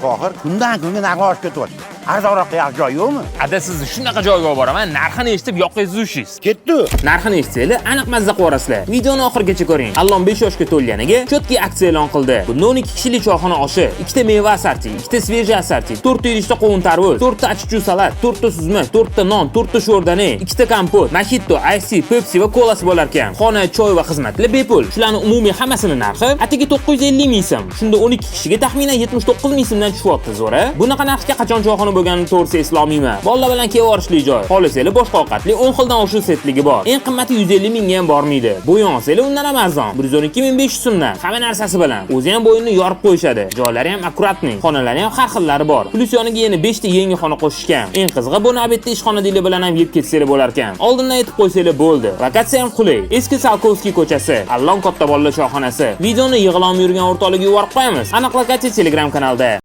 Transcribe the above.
Tohir, kundan kunga narxi oshib ketyapti. Arzonroqqa yaxshi joy yo'qmi? Ada, sizni shunaqa joyga olib boraman, narxini eshitib yoqingizni ushlaysiz. Ketdi. Narxini eshitsanglar, aniq mazza qilib. Videoni oxirigacha ko'ring. Allon 5 yoshga to'lganiga чёткий aksiya e'lon qildi. Bunda 12 kishilik choyxona oshi, ikkita meva assorti, ikkita свежий assorti, 4 ta idishda qovun tarvuz, 4 ta achchiq salat, 4 ta suzma, 4 ta non, 4 ta sho'rdani, ikkita kompot, mojito, ice, Pepsi va kolasi bo'lar ekan. Xona, choy va xizmatlar bepul. Shularning umumiy hammasini narxi atigi 950 ming so'm. Shunda 12 kishiga taxminan 79 ming so'mdan tushyapti, zo'ra. Bunaqa narxga qachon choyxona bo'lganini to'g'risi eslolmayman. Bolalar bilan kelib olishli joy. Xohlasanglar, boshqa ovqatli 10 xildan oshiq setligi bor. Eng qimmati 150 mingga ham bormaydi. Bo'yin olsanglar, undan ham arzon. 112 500 so'mdan hamma narsasi bilan. O'zi ham bo'yinni yorib qo'yishadi. Joylari ham аккуратный, xonalari ham har xillari bor. Плюс yoniga yana 5 ta yangi xona qo'shishgan. Eng qizig'i, buni обед da ishxonadagilar bilan ham yeb ketsanglar bo'lar ekan. Oldindan aytib qo'ysanglar bo'ldi. Lokatsiya ham qulay. Eski Salkovskiy ko'chasi, Allon katta bolalar choyxonasi. Videoni yig'ilolmay yurgan o'rtoqlarga yuborib qo'yamiz. Aniq lokatsiya Telegram kanalda.